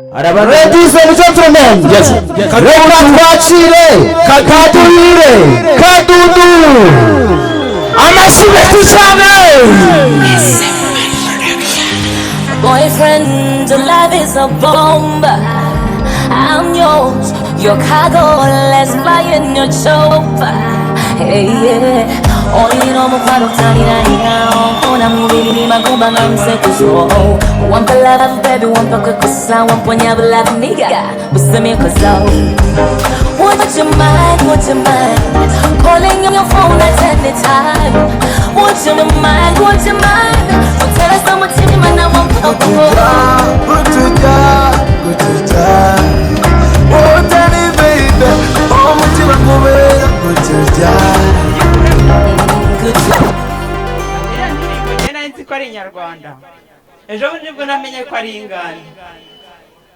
Ladies and gentlemen, reka twakire Kaduhire Kadudu, amashyi menshi cyane. Boyfriend, your love is a bomb. I'm yours, your cargo. Let's fly in your chopper. Hey, yeah. Olino mukwano tanina ona mubiri magumba ngamsekuzo. Wampa love, baby, wampa kukusa, wampa nyaba love, nigga. Busemi kuzo. Would you mind, would you mind calling your phone at any time? Would you mind, would you mind? Tell us how much you mind I want. Kutuja, kutuja, otani baby, omutima kubera kutuja. Iriya ndirimbo njye nari nzi ko ari inyarwanda, ejo bundi nibwo namenye ko ari inganda.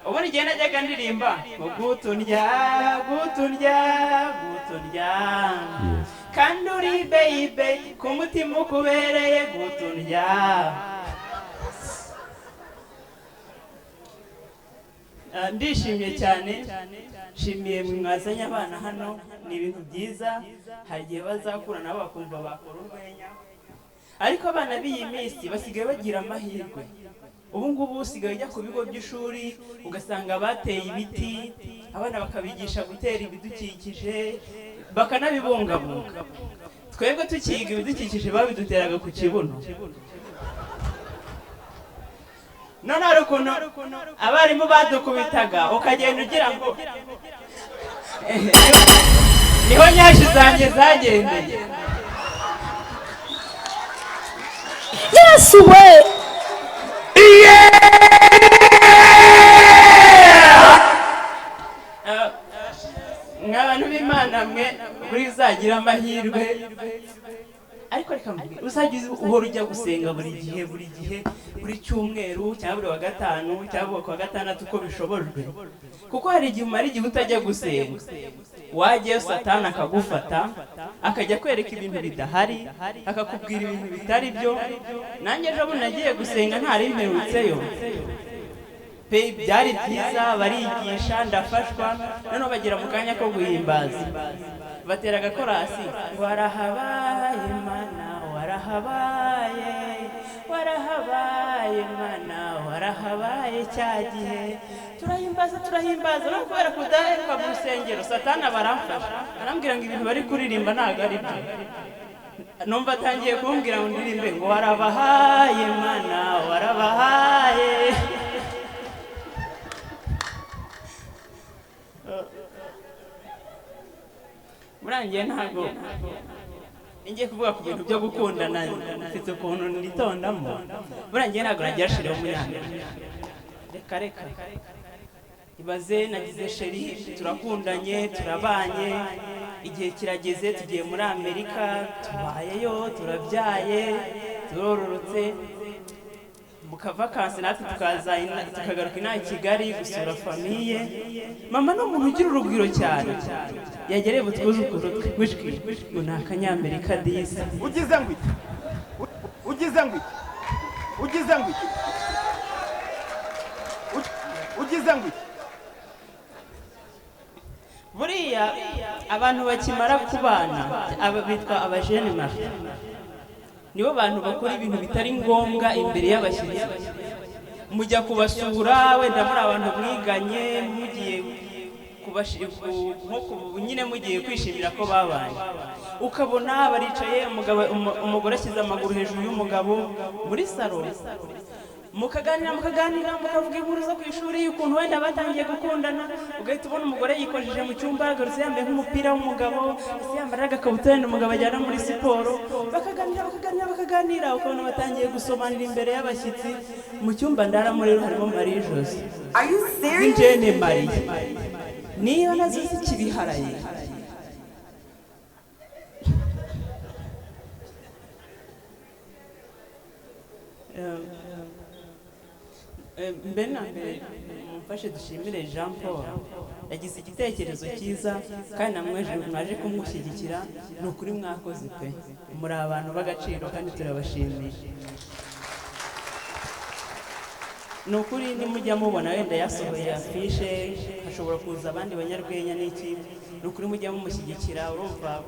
Ubundi igihe najyaga ndirimba ngo gutundya gutundya gutundya, kandi uri baby ku mutima ukubereye gutundya. Ndishimye cyane, nshimiye mwe mwazanye abana hano, ni ibintu byiza. Hari igihe bazakura nabo bakumva bakora urwenya, ariko abana b'iyi minsi basigaye bagira amahirwe. Ubu ngubu usigaye ujya ku bigo by'ishuri ugasanga bateye ibiti, abana bakabigisha gutera ibidukikije bakanabibungabunga. Twebwe tukiga ibidukikije babiduteraga ku kibuno. None hari ukuntu abarimu badukubitaga ukagenda ugira ngo niho nyashi zanjye zagendeye. Yes, we. Mwa bantu b'Imana mwe, buri uzagira amahirwe, ariko reka mbwire, uzajya uhora ujya gusenga buri gihe, buri gihe, buri cyumweru cyangwa buri wa gatanu cyangwa ku wa gatandatu uko bishobojwe, kuko hari igihe umara igihe utajya gusenga, wajyayo Satani akagufata akajya kwereka ibintu bidahari, akakubwira ibintu bitari byo. Nanjye ejo bundi nagiye gusenga ntari mperutseyo pe, byari byiza, barigisha ndafashwa. Noneho bagera mu kanya ko guhimbaza batera agakorasi, warahabaye Mana, warahabaye, warahabaye Mana, warahabaye cya gihe. Turahimbaza turahimbaza, no kubera kudaheruka mu rusengero Satani baramfasha, arambwira ngo ibintu bari kuririmba ntabwo ari byo. Numva atangiye kumbwira ngo ndirimbe ngo warabahaye Mana, warabahaye. Murangiye ntabwo ngiye kuvuga ku bintu byo gukundana, mfite ukuntu nitondamo. Burangiye ntabwo nagira chérie w'umunyamerika, reka reka. Ibaze nagize chéri, turakundanye, turabanye, igihe kirageze tugiye muri Amerika, tubayeyo, turabyaye, turororotse, mu kavakansi natwe tukaza tukagaruka inaha i Kigali gusura famille. Mama ni umuntu ugira urugwiro cyane, yagereye butwuzukuru twe wishwi ngo ni akanyamerika disi. Ugize ngo iki? Ugize ngo iki? Ugize ngo iki? Ugize ngo iki? Buriya abantu bakimara kubana, aba bitwa abajeunes mariés, nibo bantu bakora ibintu bitari ngombwa imbere y'abashyitsi. Mujya kubasura wenda muri abantu mwiganye, mugiye nko nyine mugiye kwishimira ko babanye, ukabona baricaye, umugore ashyize amaguru hejuru y'umugabo muri salon, mukaganira mukaganira, mukavuga inkuru zo ku ishuri, ukuntu wenda batangiye gukundana, ugahita ubona umugore yikojeje mu cyumba, agarutse yambaye nk'umupira w'umugabo, ese yambaye agakabutura wenda umugabo ajyana muri siporo, bakaganira bakaganira bakaganira, ukabona batangiye gusomanira imbere y'abashyitsi. Mu cyumba ndaramo rero harimo Marie Jose Are you serious? z'injene Marie, niyo nazo zikibiharaye. Mbere na mbere mumfashe dushimire Jean Paul, yagize igitekerezo cyiza kandi namwe mwaje kumushyigikira, ni ukuri mwakoze pe, muri abantu b'agaciro kandi turabashimiye. Ni ukuri nimujya mubona wenda yasohoye afishe, hashobora kuza abandi banyarwenya n'iki, ni ukuri mujya mumushyigikira. Urumva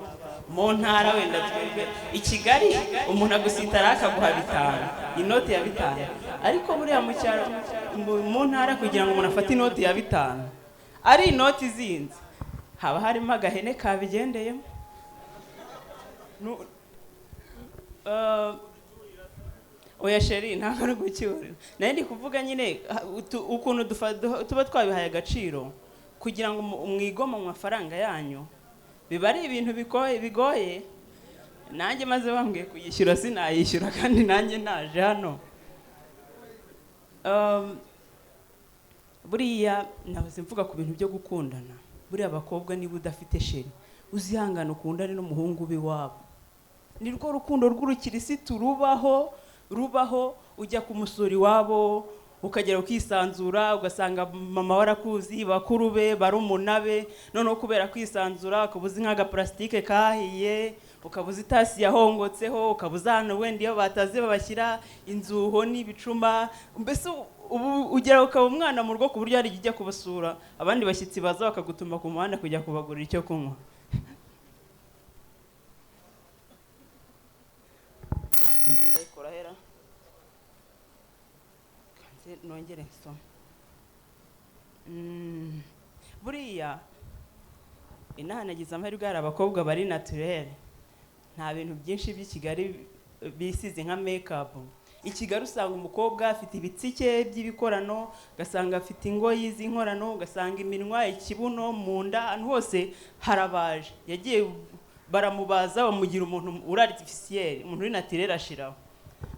mu ntara wenda twebwe i Kigali umuntu agusitara akaguha 5, inoti ya 5, ariko buriya mu cyaro mu ntara kugira ngo umuntu afate inoti ya 5 ari inoti izinze haba harimo agahene kabigendeyemo. Oya sheri, ntabwo ari gucyurira, nayo ndi kuvuga nyine ukuntu tuba twabihaye agaciro kugira ngo mwigome mu mafaranga yanyu, biba ari ibintu bigoye. Nanjye maze bambwiye kuyishyura sinayishyura, kandi nanjye naje hano. Buriya nahoze mvuga ku bintu byo gukundana. Buriya abakobwa niba udafite sheri uzihangana ukundane n'umuhungu w'iwabo, ni rwo rukundo rw'urukirisitu rubaho, ujya kumusura iwabo ukagera ukisanzura, ugasanga mama warakuzi, bakuru be, barumuna be, noneho kubera kwisanzura ukabuza nk'agaparasitike kahiye, ukabuza itasi yahongotseho, ukabuza ahantu wenda iyo bataze babashyira inzuho n'ibicuma, mbese ubu ugera ukaba umwana mu rugo ku buryo hari igihe ujya kubasura abandi bashyitsi baza bakagutuma ku muhanda kujya kubagurira icyo kunywa. Indi ndayikora hera kanze nongere nsome. Buriya inaha nagize amahirwe hari abakobwa bari naturel, nta bintu byinshi by'i Kigali bisize nka make-up. I Kigali usanga umukobwa afite ibitsike by'ibikorano, ugasanga afite ingoyi z'inkorano, ugasanga iminwa, ikibuno, mu nda, ahantu hose harabaje. Yagiye baramubaza bamugira umuntu uri artificiel, umuntu uri naturel ashiraho.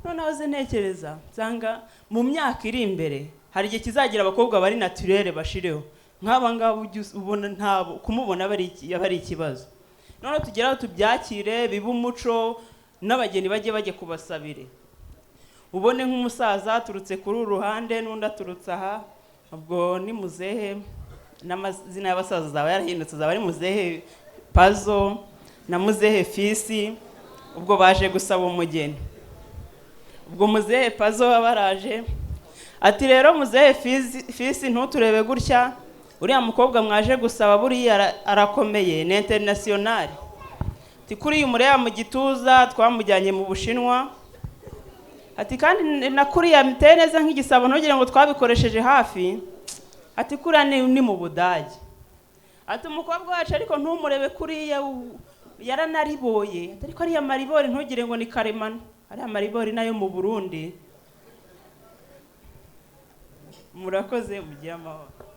Noneho ze ntekereza nsanga mu myaka iri imbere hari igihe kizagira abakobwa bari naturel bashireho, nk'aba ngaba ujya ubona ntabo kumubona aba ari ikibazo. Noneho tugeraho tubyakire bibe umuco, n'abageni bajye bajya kubasabire. Ubone nk'umusaza aturutse kuri uru ruhande n'undi aturutse aha, ubwo ni muzehe, n'amazina y'abasaza azaba yarahindutse, azaba ari muzehe Pazo na muzehe Fisi, ubwo baje gusaba umugeni. Ubwo muzehe Pazo baraje ati rero muzehe Fisi ntuturebe gutya, uriya mukobwa mwaje gusaba buriya arakomeye, ni international. Ati kuri uyu mureba mu gituza twamujyanye mu Bushinwa, ati kandi na kuriya miteye neza nk'igisabo ntugire ngo twabikoresheje hafi, ati kuriya ni mu Budage. Ati umukobwa wacu ariko ntumurebe kuriya yaranariboye, ariko ariya maribori ntugire ngo ni karemano, ariya maribori nayo mu Burundi. Murakoze, mugire amahoro.